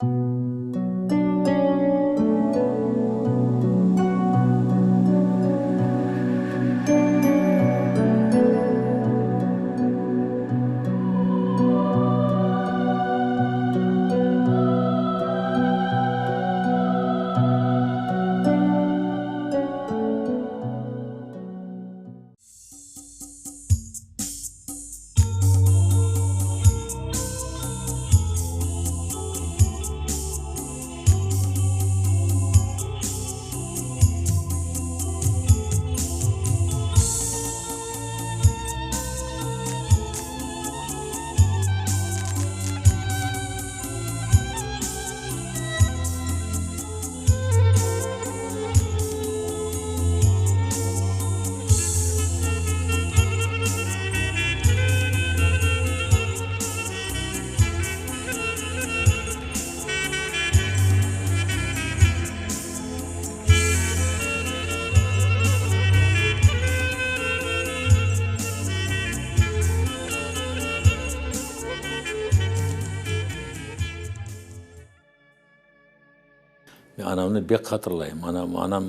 Men anamnı bek hatırlayım. Anam, anam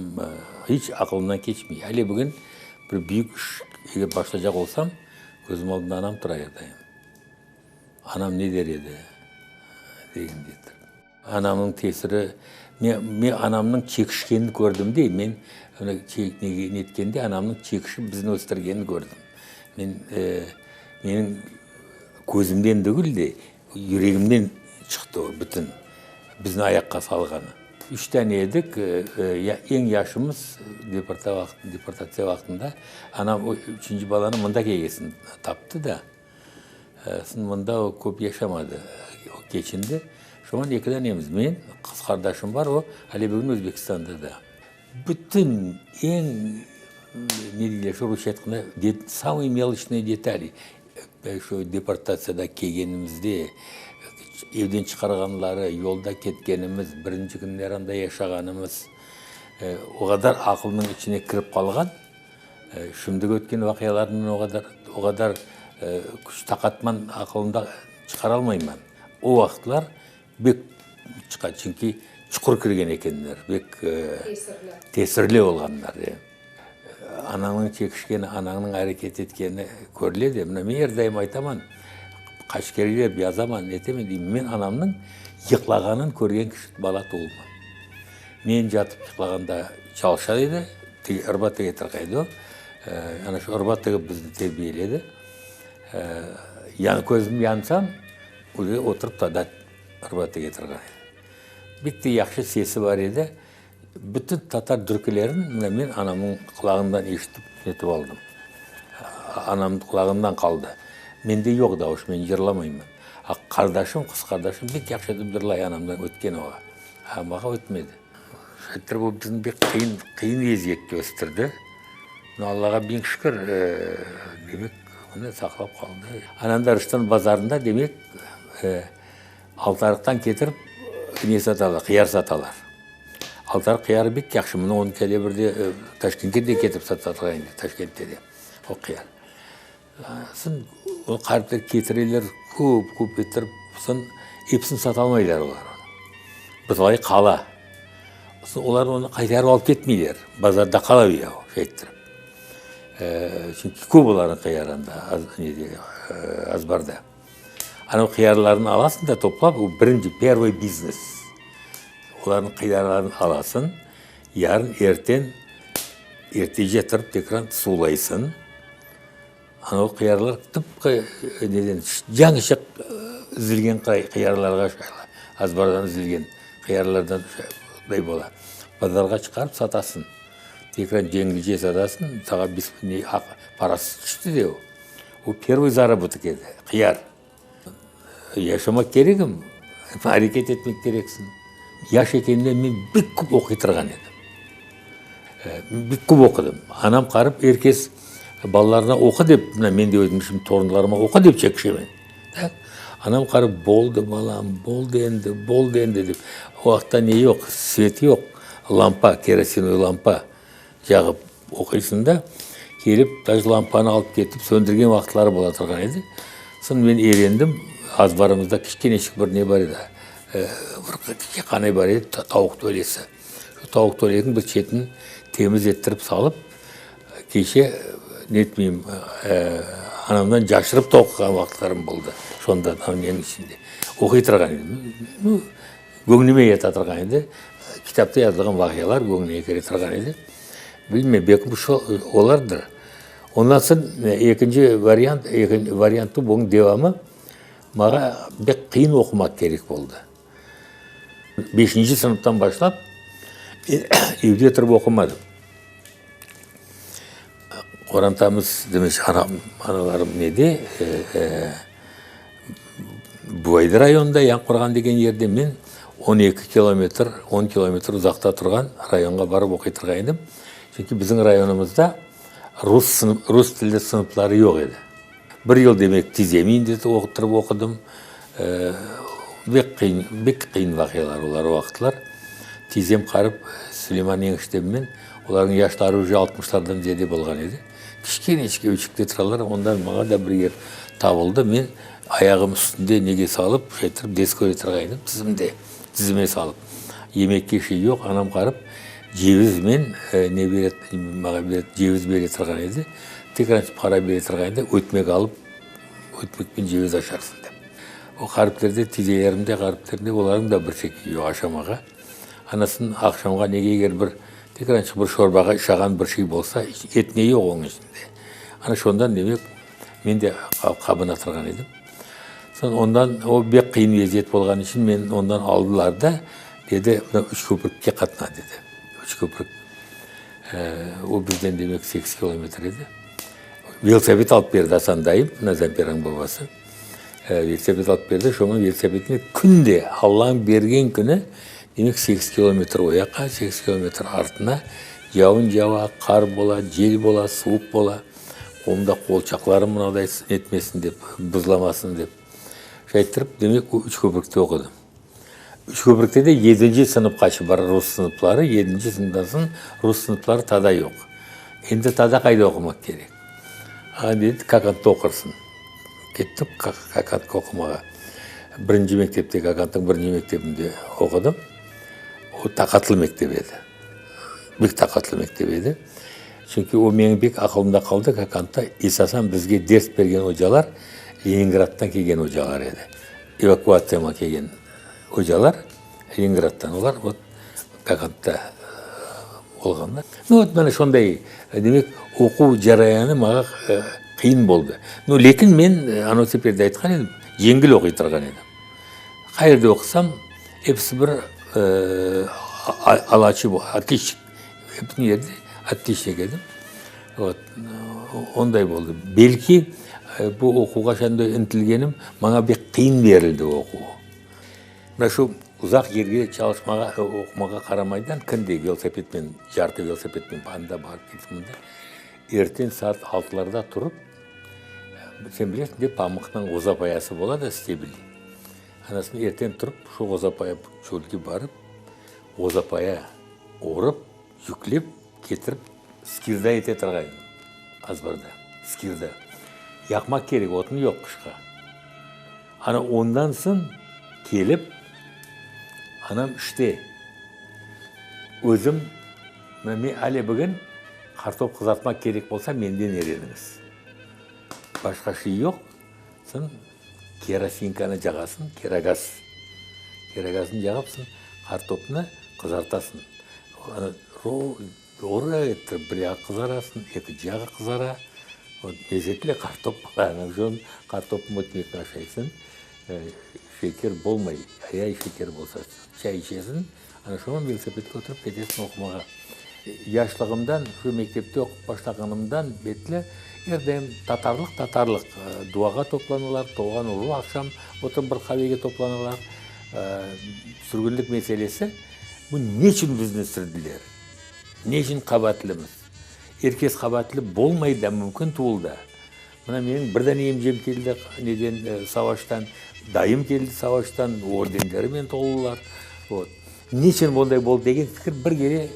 hiç aqılımdan keçmey. Ale bugün bir büyük işke başlaycaq olsam, közüm aldında anam tura er daim. Anam ne der edi, degendedir. Anamnıñ tesiri, men, men anamnıñ çekişkenini kördim de, men netkende anamnıñ çekişip bizni östürgenini kördim. Men, menim közümden degil de, Yüregimden çıqtı o bütün, bizni ayaqqa salğanı. Üç tane edik, eñ yaşımız deportatsiya vaqtında anam o üçünci balanı mında kelgesin taptı da, soñ mında o köp yaşamadı, o keçindi. Şoña eki danemiz, men, qız qardaşım bar, o ale bugün Özbekistanda da. Bütün eñ, ne deyler, şu rusça aytqanda, samıy meloçnıy detali, Şu deportatsiyada kelgenimizde evden çıqarğanları, yolda ketkenimiz, birinci künleri anda yaşağanımız o qadar aqılnıñ içine kirip qalğan, şimdiki ötken vaqialarnı o qadar, o qadar küç taqatman aqılımda çıqaralmayman. O vaqıtlar bek çıqa, çünki çuqur kirgen ekenler, bek tesirli olğanlar. Anañnıñ çekişkeni, anañnıñ areket etkeni körüle de. Mına men er daim aytaman, qaç kerelep yazaman, netemen deyim, men anamnıñ yıqlağanın körgen kişi, bala tuvulman. Men catıp yıqlağanda çalışa edi, ırba tege tırqa edi o. Ana şu ırba tigip bizni terbiyeledi. Közüm yansam, öyle oturıp da ırba tege tırqa edi. Bek de yahşı sesi bar edi. Bütün tatar türkülerin mına men anamnıñ qulağından eşitip netip aldım. Anamnıñ qulağından qaldı. Mende yoq davuş, men yırlamayman. A qardaşım, qız qardaşım bek yahşı etip yırlay, anamdan ötken oğa. A mağa ötmedi. Şaytır bu bizni bek qıyın, qıyın vaziyette östürdi. No Allağa biñ şükür, demek, mına saqlap qaldı. Anam da Rıştan bazarında, demek, Altarıqtan ketirip ne satalar, qıyar satalar. Altarıq qıyarı bek yahşı, mına onı kele bir de Taşkentke de ketirip satılğan edi, Taşkentte de o qıyar. Soñ o qaripler ketireler köp-köp ettirip, soñ episini satalmaylar olar onı. Bir talay qala. Soñ olar onı qaytarıp alıp ketmeyler, bazarda qala bere o, şay ettirip. Çünki köp olarnıñ qıyarı anda, nede, azbarda. Ana o qıyarlarnı alasıñ da toplap, o birinci, pervoy biznes. Olarnıñ qıyarlarını alasıñ, yarın erten, ertece turıp tekrar suvlaysıñ. Ana o qıyarlar tıpqı neden, yañıca üzülgen qıyarlarğa oşaylar, azbardan üzülgen qıyarlardan oşay bola. Bazarğa çıqarıp satasıñ. Tekrar yengilce satasıñ, saña parası tüşti de o. O pervıy zarabotok edi, qıyar. Yaşamaq kerekim, areket etmek kereksiñ. Yaş ekende men bek köp oquy turğan edim. Bek köp oqudım. Anam qarıp, er kes balalarına oqu dep, mına men de özüm şimdi torunlarıma oqu dep çekişemen. Anam qarıp, boldı, balam, boldı endi, boldı endi dep. O vaqıtta ne yoq, svet yoq, lampa, kerosinoy lampa yağıp Oquysıñ da, kelip daje lampanı alıp ketip söndürgen vaqıtları bola turğan edi. Soñ men öğrendim, azbarımızda kiçkeneçik bir ne bar edi. Bir qanay bar edi, tavuq tölesi. Şu tavuq töleniñ bir çetini temiz ettirip salıp, keçe netmeyim, anamdan caşırıp da oquğan vaqıtlarım boldı, şonda, neniñ içinde. Oquy turğan edim. Nu, göñlüme yata turğan edi. Kitapta yazılğan vaqialar göñlüme kire turğan edi. Bilmeyim, belki bu şo olardır. Ondan soñ ekinci variant, variantı bunıñ devamı, maña pek qıyın oqumaq kerek boldı. Beşinci sınıftan başlap evde turıp oqumadım. Qorantamız, demek, anam, analarım nede, Buvayda rayonında, Yañıqorğan degen yerde, men 12 kilometr, on kilometr uzaqta turğan rayonğa barıp oquy turğan edim. Çünki bizim rayonımızda rus, rus tilli sınıfları yoq edi. Bir yıl, demek, tizem endi oqutırıp oqudım. Bek qıyın, bek qıyın vaqialar olar o vaqıtlar. Tizem qarıp, Suleyman eniştemmen, olarnıñ yaşları uje altmışlardan ziyade bolğan edi. Kiçkeneçik evçikte turalar, ondan maña da bir yer tabıldı. Men ayağım üstünde nege salıp, şaytırıp ders köre turğan edim, tizimde, tizime salıp. Yemekke şey yoq, anam qarıp, cevizmen ne bere, maña bere, ceviz bere turğan edi. Tekrar para bere turğan edi, ötmek alıp, ötmekpen ceviz aşarsıñ dep. O ğariplerde, tizelerim de ğariplerde, olarnıñ da bir şekli yoq aşamağa. Anasınıñ aqşamğa nege eger bir tekrar bir şorbağa işağan bir şey bolsa, et ne yoq onıñ içinde. Ana şondan demek men de qabına turğan edim. Soñ ondan o bek qıyın vaziyet bolğan içün meni ondan aldılar da, dedi, mına Üçköprükke qatna, dedi. Üçköprük, o bizden demek sekiz kilometr edi. Velosiped alıp berdi Asan dayım, mına Zamperanıñ babası. Velosiped alıp berdi, şoña velosipedni künde, Allanıñ bergen künü, demek sekiz kilometr o yaqqa, sekiz kilometr artına, yavun yava, qar bola, yel bola, suvuq bola. Qolumda qolçaqlarım mınaday netmesin dep, buzlamasın dep. Şayttırıp, demek, o Üçköprükte oqudım. Üçköprükte de yedinci sınıfqaçı bar rus sınıfları, yedinci sınıftan soñ rus sınıfları tada yoq. Endi tada qayda oqumaq kerek? Ağa dedi, Kakantda oqursıñ. Kettim Kakantqa oqumağa. Birinci mektepte, Kakantnıñ birinci mektebinde oqudım. O taqatlı mektep edi. Bek taqatlı mektep edi. Çünki o menim bek aqılımda qaldı, Kakantta esasen bizge ders bergen ocalar Leningraddan kelgen ocalar edi. Evakuatsiyaman kelgen ocalar Leningraddan, olar vot Kakantta olğanlar. Nu, vot mana şonday, demek, oquv carayanı maña qıyın boldı. Nu, lâkin men, anau sefer de aytqan edim, yengil oquy turğan edim. Qayerde oqusam, episi bir alaçı, otliçnik, bütün yerde otliçnik edim. Vot, onday boldı. Belki, bu oquvğa şonday ıntilgenim, maña bek qıyın berildi oquv. Mına şu uzaq yerge çalışmağa, oqumağa qaramaydan, künde velosipednen, yartı velosipednen anda barıp keldim mında. Erten saat altılarda turıp, sen bilesiñ de, pamıqnıñ ğozapayası bola da, stebil. Anasını erten turıp, şu ğozapaya çölge barıp, ğozapaya orıp, yüklep, ketirip, skirda ete turğan edim azbarda, skirda. Yaqmaq kerek, otun yoq qışqa. Ana ondan soñ kelip, anam işte, özüm, mına men ale bugün qartop qızartmaq kerek bolsa, menden öyreniñiz. Başqa şey yoq, soñ kerosinkanı cağasıñ, kerogaz. Kerogaznı cağıpsıñ, qartopnı qızartasıñ. Doğru ettirip bir yağı qızarasıñ, ekinci yağı qızara. Lezetli qartop bola. Ana şunı qartopnı ötmekni aşaysıñ, şeker bolmay, ayay şeker bolsa, çay içesiñ, ana şunı velosipedke oturıp ketesiñ oqumağa. Yaşlığımdan, şu mektepte oqup başlağanımdan betli er daim tatarlıq, tatarlıq. Duağa toplanalar, toğan uru aqşam oturıp bir qavege toplanalar. Sürgünlik meselesi. Bu neçün bizni sürdiler? Neçün qabatlımız? Er kes qabaatlı bolmay da mümkün tuvul da. Mına menim bir dane emcem keldi neden, savaştan, dayım keldi savaştan, ordenlerinen tolular. Vot. Neçün bunday boldı degen fikir bir kere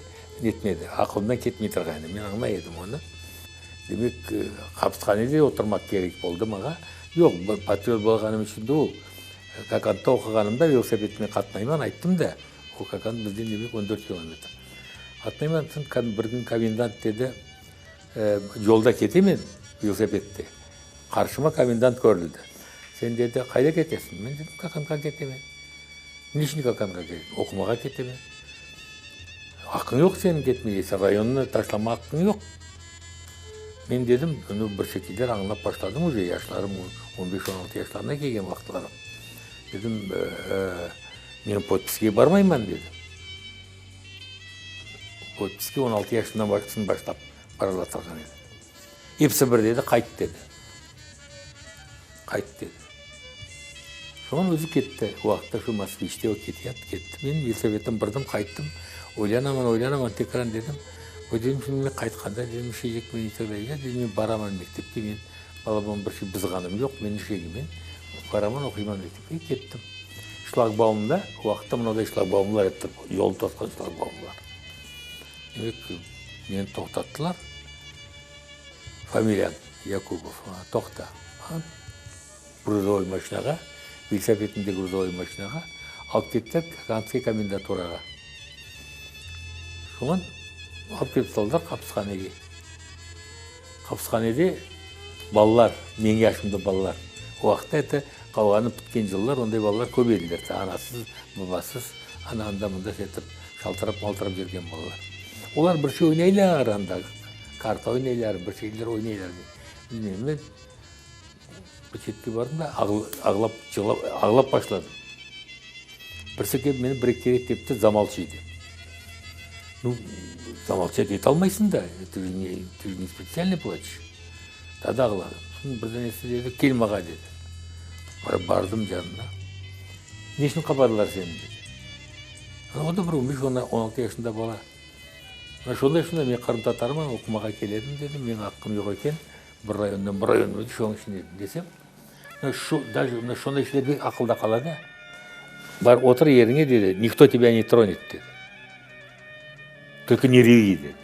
netmedi, aqılımdan ketmey turğan edi. Men añlay edim onı. Demek, hapishanede oturmaq kerek boldı maña. Yoq, patriot bolğanım içün tuvul. Kakantta oquğanımda velosipednen qatnayman, ayttım da, o Kakant bizden demek on dört kilometr. Qatnayman, soñ bir kün komendant dedi, yolda ketemen velosipedde, qarşıma komendant körüldi. Sen, dedi, qayda ketesiñ? Men dedim, Kakantqa ketemen. Ne içün Kakantqa ketesiñ? Oqumağa ketemen. Aqqıñ yoq seniñ ketmege, sen rayonnı taşlama aqqıñ yoq. Men dedim, nu, bir şekiller añlap başladım uje, yaşlarım on beş, on altı yaşlarına kelgen vaqıtlarım. Dedim, men podpiske barmayman, dedim. Podpiske 16 yaşından başlap baralatırğan edi. Episi bir dedi, qayt dedi. Qayt dedi. Soñ özü ketti. O vaqıtta şu Moskviçte o keteyat, ketti. Men velosipedten birdim qayttım. Oylanaman, oylanaman, tekrar dedim, o dedim, şimdi men qaytqanda dedim, işecek meni dedim, men baraman mektepke, men balabam bir şey bızğanım yoq, men işegimen, baraman, oquyman mektepke. Kettim. Şlagbaumda, o vaqıtta mınaday şlagbaumlar edi, yolnı tosqan şlagbaumlar. Demek, meni toqtattılar. Familiyañ? Yakubov. Toqta. Gruzovoy maşinağa, velosipedimde gruzovoy maşinağa alıp kettiler Kaganskiy komendaturağa. Soñra alıp ketip saldılar qapıshanege. Qapıshanede balalar, meñ yaşımda balalar. O vaqıtta endi qavğanı pitken yıllar, onday balalar köp ediler. Anasız, babasız, ana anda-mında etip şaltırap-maltırap yürgen balalar. Olar bir şey oynaylar anda, karta oynaylar, bir şeyler oynaylar. Bilmeyim, men bir çetke bardım da, ağlap, cılap, ağlap başladım. Birisi kelip meni bir-eki kere tepti, zamolçi dep. Nu, zamolçat etalmaysıñ da, ты же не, ты же не специально плачешь. Daa da ağladım. Soñ bir danesi dedi, kel mağa dedi. Bardım yanına. Ne içün qapadılar seni dedi. O da bir on beş, on altı yaşında bala. Mına şunday-şunday, men qırımtatarman, oqumağa keledim dedim, menim aqqım yoq eken, bir rayondan bir rayonğa, şunıñ içün dedim desem, mına şu, daje mına şunday şeyler pek aqılda qala da. Bar, otur yeriñe dedi, nikto tebya ne tronет dedi. Tolko ne revi dedi.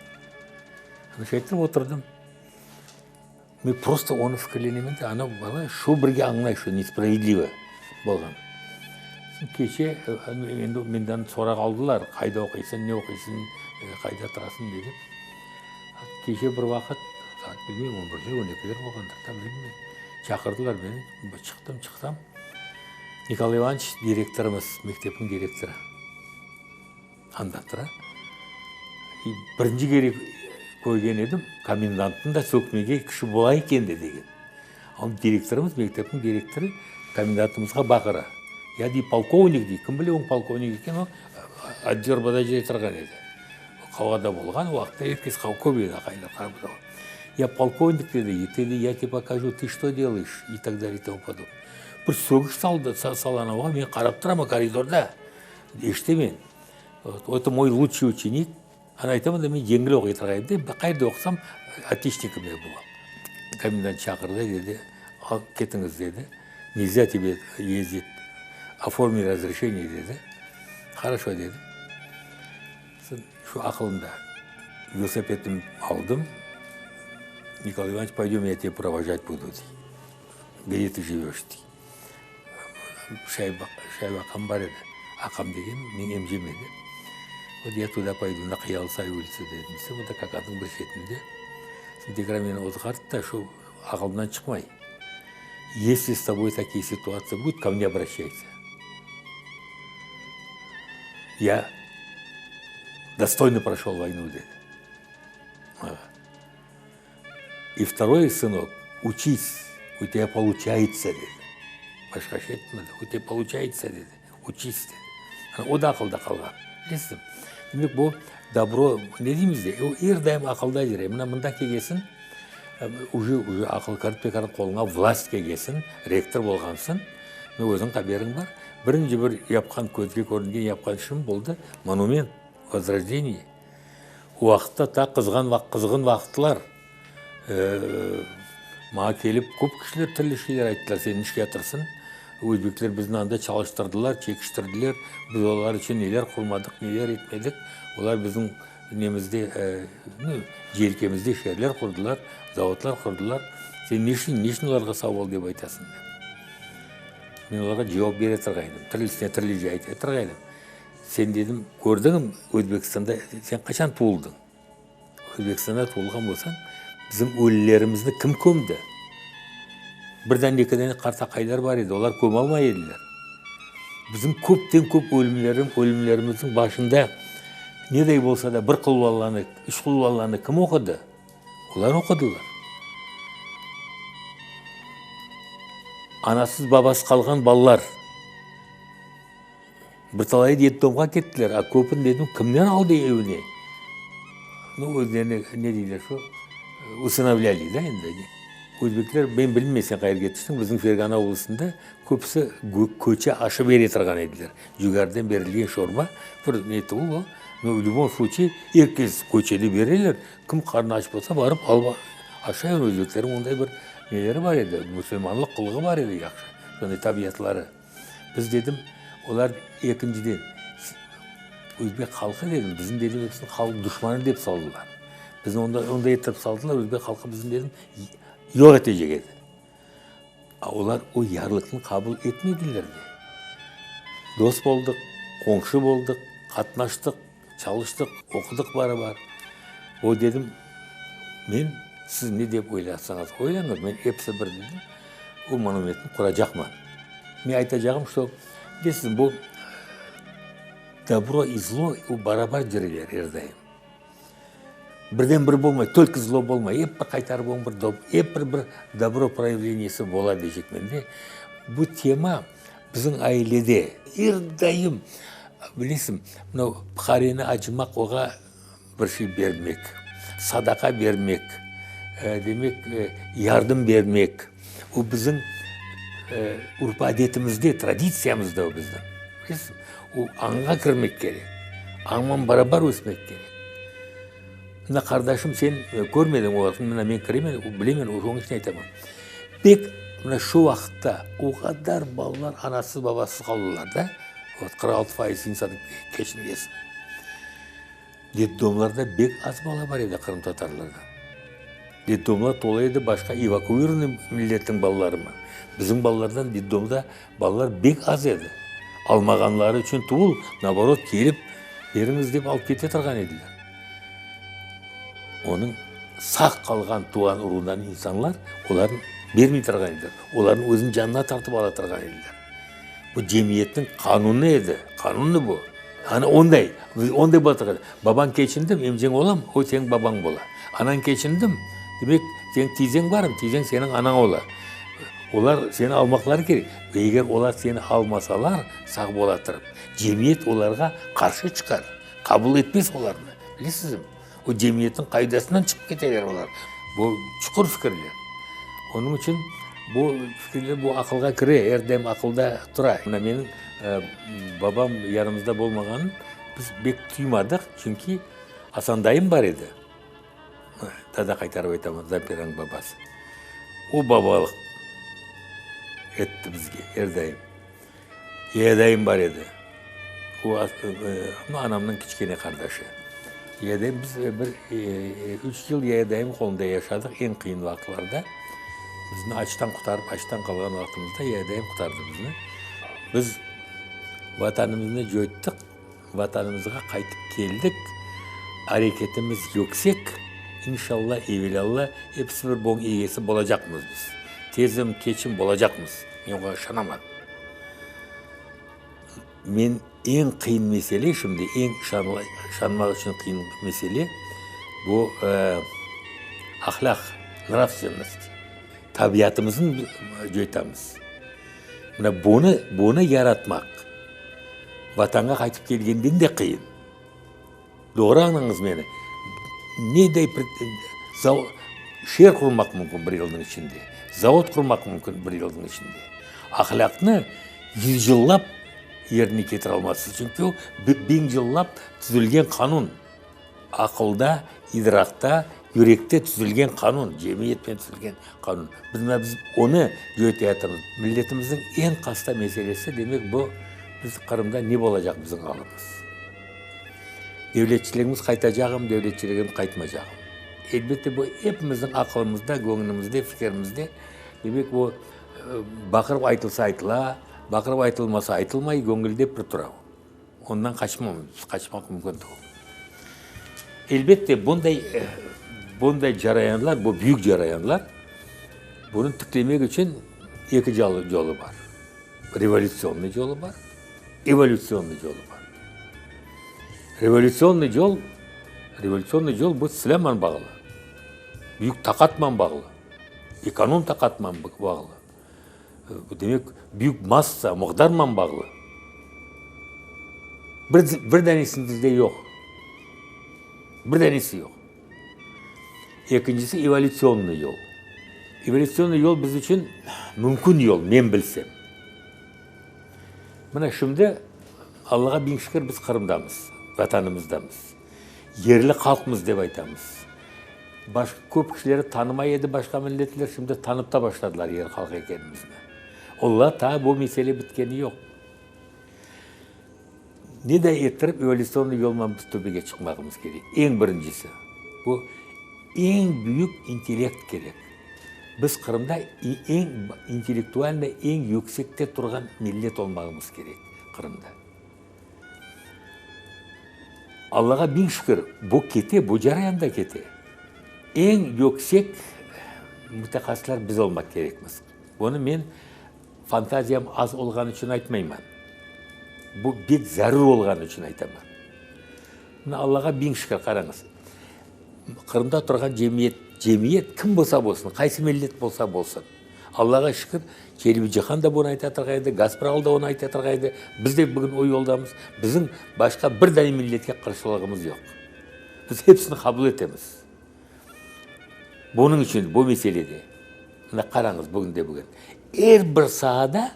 Ana şay etip oturdım. Men prosto onı fikirlenemen de, ana bala şu birge añlay şu nespravedlivo bolğanın. Soñ keçe endi menden soraq aldılar, qayda oquysıñ, ne oquysıñ, qayda turasıñ dep. Keçe bir vaqıt, saat bilmeyim, on birler, on ekiler bolğandır da, bilmeyim, çaqırdılar meni, çıqtım, çıqsam, Nikolay İvanoviç direktorımız, mektepniñ direktorı. Anda tura. Birinci kere körgen edim, komendantnı da sökmege kişi bola eken de degen. Al direktorımız, mektepniñ direktorı komendantımızğa baqıra. Ya dey, polkovnik dey, kim bile onıñ polkovnik ekenin, o otderbada jay turğan edi. Qavğada bolğan vaqıtta er kes köp edi aqaylar. Ya polkovnik dedi, dedi, ya te pokaju, tı çto delayeş, i tak dalее i tomu podobnoye. Bir sögüş saldı, salan oğa, men qarap turam koridorda. Eşitemen. Eto moy lutşiy uçenik. Ana aytaman da, men yengil oquy turğan edim de, qayerde oqusam, otliçnikim ya bolam. Komendant çaqırdı, dedi, al, ketiñiz, dedi, nelzâ tebe yezdit, oformi razreşeniye, dedi. Horoşo, dedim. Soñ şu aqılımda velosipedimni aldım. Nikolay İvanoviç, poydem, ya tebe provojat budu, dey. Gde tı jiveş, dey. Şayba aqam bar edi. Aqam degen, meñ emcem edi. Vot ya tuda poydu, na Qıyalısay ulitsa dedim. Desem, o da Kakatnıñ bir şetinde. Soñ tekrar meni ozğardı da, şu aqılımdan çıqmay. Esli s toboy takiye situatsiya budet, ko mne obraşçaysa. Ya dostoyno proşol voynu, dedi. Maña. I vtoroy, sınok, uçis, u tebâ poluçayetsa, dedi. Başqa şey etmedi, u tebâ poluçayetsa, dedi, uçis, dedi. Ana, o da aqılda qalğan, bilesiñmi? Demek, bu dobro, ne deymiz de, o er daim aqılda yüre. Mına mında kelgesin, uje, uje aqıl kirip, tekrar qoluña vlast kelgesin, rektor bolğansıñ, mına özüñ haberiñ bar. Birinci bir yapqan, közge körüngen yapqan işim boldı, monument, Vozrojdeniye. O vaqıtta ta qızğan qızğın vaqıtlar. Maña kelip köp kişiler türlü şeyler ayttılar, sen nişke yatırsıñ, özbekler bizni anda çalıştırdılar, çekiştirdiler, biz olar içün neler qurmadıq, neler etmedik, olar bizim nemizde, yelkemizde şeerler qurdılar, zavodlar qurdılar, sen ne içün, ne içün olarğa sağ ol dep aytasıñ dep. Men olarğa cevap bere turğan edim, türlüsine türlüce ayta turğan edim. Sen, dedim, kördiñmi, Özbekistanda sen qaçan tuvuldıñ? Özbekistanda tuvulğan bolsañ, bizim ölülerimizni kim kömdi? Bir dane, eki dane qartaqaylar bar edi, olar kömalmay ediler. Bizim köpten-köp ölümlerim, ölümlerimizniñ başında neday bolsa da bir qulvallanı, üç qulvallanı kim oqudı? Olar oqudılar. Anasız, babasız qalğan balalar bir talayı detdomğa kettiler, a köpün dedim, kimler aldı evine? Nu, özlerine ne deyler şu, usınovlâli da endi. Özbekler, men bilmeyim sen qayerge tüştiñ, bizim Fergana oblasında köpüsi köçe aşı bere turğan ediler. Cügarden berilgen şorba, bir ne tuvul o, no, v lübom sluçay, er kes köçede bereler, kim qarnı aç bolsa, barıp alıp aşay, özbeklerniñ onday bir neleri bar edi, musulmanlıq qılığı bar edi yahşı, sonday tabiatları. Biz dedim, olar ekinciden, özbek halqı dedim, bizim dedim, episini halq duşmanı dep saldılar. Bizni onday, onday ettirip saldılar, özbek halqı bizni dedim, yoq etecek edi. A olar o yarlıqnı qabul etmediler de. Dost boldıq, qoñşı boldıq, qatnaştıq, çalıştıq, oqudıq barabar. O dedim, men, siz ne dep oylasañız oylañız, men episi bir dedim, o monumentni quracaqman. Men aytacağım, şto, bilesiz, bu dobro i zlo o barabar cüreler er daim. Birden bir bolmay, tolko zlo bolmay, ep bir qaytarıp onıñ bir, ep bir bir dobro proyavleniyesi bola deycekmen de. Bu tema bizim ailede er daim, bilesiñ, mınau fuqareni acımaq, oğa bir şey bermek, sadaqa bermek, demek, yardım bermek, o bizim urf-adetimizde, traditsiyamızda o bizim, bilesiñ. O añğa kirmek kerek, añman barabar ösmek kerek. Mına, qardaşım, sen körmediñ o vaqıt, mına men kiremen, bilemen, onıñ içün aytaman. Pek mına şu vaqıtta o qadar balalar anasız, babasız qaldılar da, vot 46% insan keçingesin. Detdomlarda bek az bala bar edi qırımtatarlardan. Detdomlar tolu edi başqa evakuirovanıy milletniñ balalarıman. Bizim balalardan detdomda balalar bek az edi. Almağanları içün tuvul, naoborot, kelip, beriñiz dep alıp kete turğan ediler. Onıñ sağ qalğan tuvğan uruvından insanlar olarnı bermey turğan ediler. Olarnı özüniñ canına tartıp ala turğan ediler. Bu cemiyetniñ qanunı edi, qanunı bu. Ana onday, onday bola turğan. Babañ keçindim, emceñ olam, o seniñ babañ bola. Anañ keçindim, demek, seniñ tiyzeñ barım, tiyzeñ seniñ anañ ola. Olar seni almaqları kerek. Ve eger olar seni almasalar, sağ bola turıp, cemiyet olarğa qarşı çıqar, qabul etmez olarnı. Bilesizmi? O cemiyetniñ qaidasından çıqıp keteler olar. Bu çuqur fikirler. Onıñ içün bu fikirler bu aqılğa kire, er daim aqılda tura. Mına menim babam yanımızda bolmağanın biz bek tuymadıq, çünki Asan dayım bar edi. Daa da qaytarıp aytamız, Zampiranıñ babası. O babalıq etti bizge er daim. Yedayım bar edi. O, anamnıñ kiçkene qardaşı. Yedayım, biz bir üç yıl yedayım qolunda yaşadıq, eñ qıyın vaqıtlarda. Bizni açtan qurtarıp, açtan qalğan vaqtımızda yedayım qurtardı bizni. Biz Vatanımıznı coyttıq, Vatanımızğa qaytıp keldik, areketimiz yüksek, inşalla, evelâlla, episi bir buñıñ egesi bolacaqmız biz. Tezim, keçim bolacaqmız, men oña işanaman. Men eñ qıyın mesele şimdi, eñ işanmaq içün qıyın mesele, bu ahlâq, nravstvennost, tabiatımıznı coytamız. Mına bunı, bunı yaratmaq Vatanğa qaytıp kelgenden de qıyın. Doğru añlañız meni. Neday bir şeer qurmaq mümkün bir yılnıñ içinde, zavod qurmaq mümkün bir yılnıñ içinde. Ahlâqnı yüzyıllap yerine ketire almazsız, çünki o biñ yıllap tizilgen qanun. Aqılda, idraqta, yürekte tizilgen qanun, cemiyetnen tizilgen qanun. Biz mına biz onı coytayatırmız. Milletimizniñ eñ qasta meselesi, demek, bu, biz Qırımda ne bolacaq bizim alımız? Devletçiligimiz qaytacağım, devletçiligim qaytmacağım. Elbette, bu epimizniñ aqılımızda, göñlümizde, fikirimizde, demek, bu baqırıp aytılsa aytıla. Baqırıp aytılmasa aytılmay, göñülde bir tura o. Ondan qaçmam, qaçmaq mümkün tügül. Elbette, bunday, bunday carayanlar, bu büyük carayanlar, bunı tiklemek içün eki yolu bar. Revolütsionnıy yolu bar, evolütsionnıy yolu bar. Revolütsionnıy yol, revolütsionnıy yol bu silâman bağlı, büyük taqatman bağlı, ekonom taqatman bağlı. Demek, büyük massa, miqdarman bağlı. Bir, bir danesi bizde yoq. Bir danesi yoq. Ekincisi, evolütsionnıy yol. Evolütsionnıy yol biz içün mümkün yol, men bilsem. Mına şimdi, Allağa biñ şükür, biz Qırımdamız, Vatanımızdamız. Yerli halqmız dep aytamız. Baş, köp kişileri tanımay edi başqa milletler, şimdi tanıp ta başladılar yerli halq ekenimizni. Ola taa bu mesele bitkeni yoq. Ne de ettirip evolütsionnıy yolman biz töpege çıqmağımız kerek. Eñ birincisi, bu eñ büyük intellekt kerek. Biz Qırımda eñ intellektualnıy eñ yüksekte turğan millet olmağımız kerek Qırımda. Allağa biñ şükür, bu kete, bu carayan da kete. Eñ yüksek mütehassıslar biz olmaq kerekmiz. Bunı men fantaziyam az olğanı içün aytmayman. Bu pek zarur olğanı içün aytaman. Mına Allağa biñ şükür, qarañız, Qırımda turğan cemiyet, cemiyet kim bolsa bolsun, qaysı millet bolsa bolsun, Allağa şükür, Çelebi Cihan da bunı ayta turğan edi, Gaspralı da onı ayta turğan edi, biz de bugün o yoldamız. Bizim başqa bir dane milletke qarşılığımız yoq. Biz hepsini qabul etemiz. Bunıñ içün bu meselede, mına qarañız bugünde-bugün, er bir saada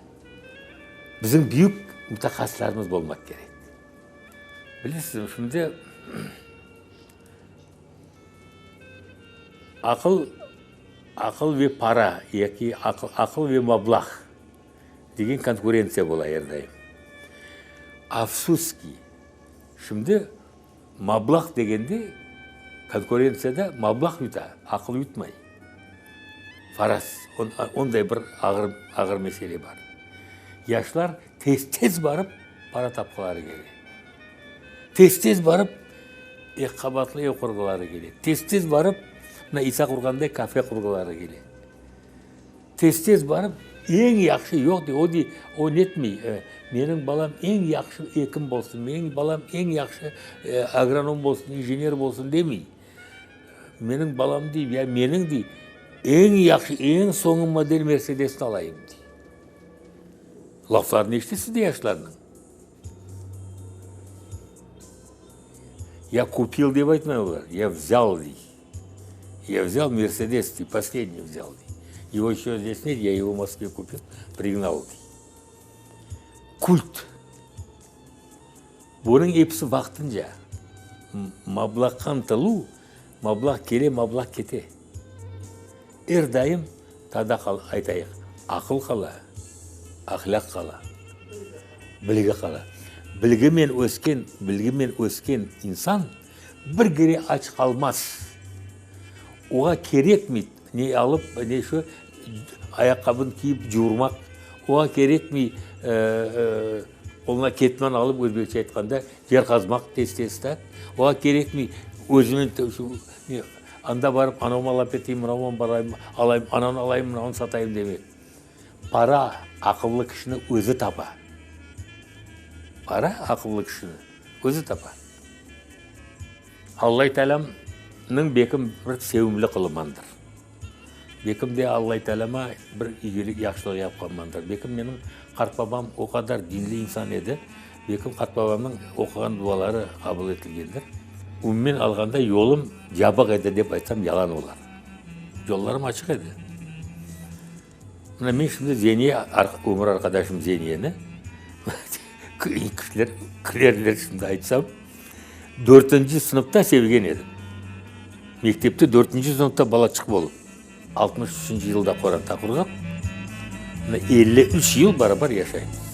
bizim büyük mütehassıslarımız bolmaq kerek. Bilesizmi, şimdi aqıl, aqıl ve para yaki aqıl, aqıl ve mablağ degen konkurentsiya bola er daim. Afsus ki, şimdi mablağ degende konkurentsiyada mablağ yuta, aqıl yutmay. Faraz, onday bir ağır, ağır mesele bar. Yaşlar tez-tez barıp para tapqıları kele. Tez-tez barıp eki qabatlı ev qurğuları kele. Tez-tez barıp, mına İsa qurğanday kafe qurğuları kele. Tez-tez barıp, eñ yahşı, yoq dey, o dey, o netmey, menim balam eñ yahşı ekim bolsun, menim balam eñ yahşı agronom bolsun, injener bolsun demey. Menim balam dey, ya meniñ dey, eñ yahşı, eñ soñu model Mersedesni alayım dey. Laflarını eşitesiz de yaşlarnıñ. Ya kupil dep aytmay olar, ya vzâl dey. Ya vzâl Mersedes dey, posledniy vzâl dey. Ego еще здесь нет, я его в Москве купил, пригнал dey. Kult. Bunıñ episi vaqtınca. Mablağqa ıntıluv, mablağ kele, mablağ kete. Er daim tada aytayıq, aqıl qala, ahlâq qala, bilgi qala. Bilgimen ösken, bilgimen ösken insan bir kere aç qalmaz. Oğa kerekmey ne alıp, ne şu ayaqqabını kiyip cuvurmaq, oğa kerekmey qoluna ketman alıp, özbekçe aytqanda, yer qazmaq tez-tez da, oğa kerekmey özünen şu Anda barıp, anavımı alap keteyim, mınavımı barayım, alayım, anavını alayım, mınavını satayım demey. Para aqıllı kişini özü tapa. Para aqıllı kişini özü tapa. Allay Taalâmnıñ bekim bir sevimli qılımandır. Bekim de Allay Taalâma bir iyilik, yahşılıq yapqanmandır. Bekim menim qartbabam o qadar dinli insan edi. Bekim qartbabamnıñ oquğan duaları qabul etilgendir. Umumen alğanda yolum yabıq edi dep aytsam yalan olar. Yollarım açıq edi. Mına men şimdi Zeniye, ömür arqadaşım Zeniyeni, kişiler külerler şimdi aytsam, dörtünci sınıfta sevgen edim. Mektepte dörtünci sınıfta balaçıq bolıp, 63-nci yılda qoranta qurğan, mına 53 yıl barabar yaşaymız.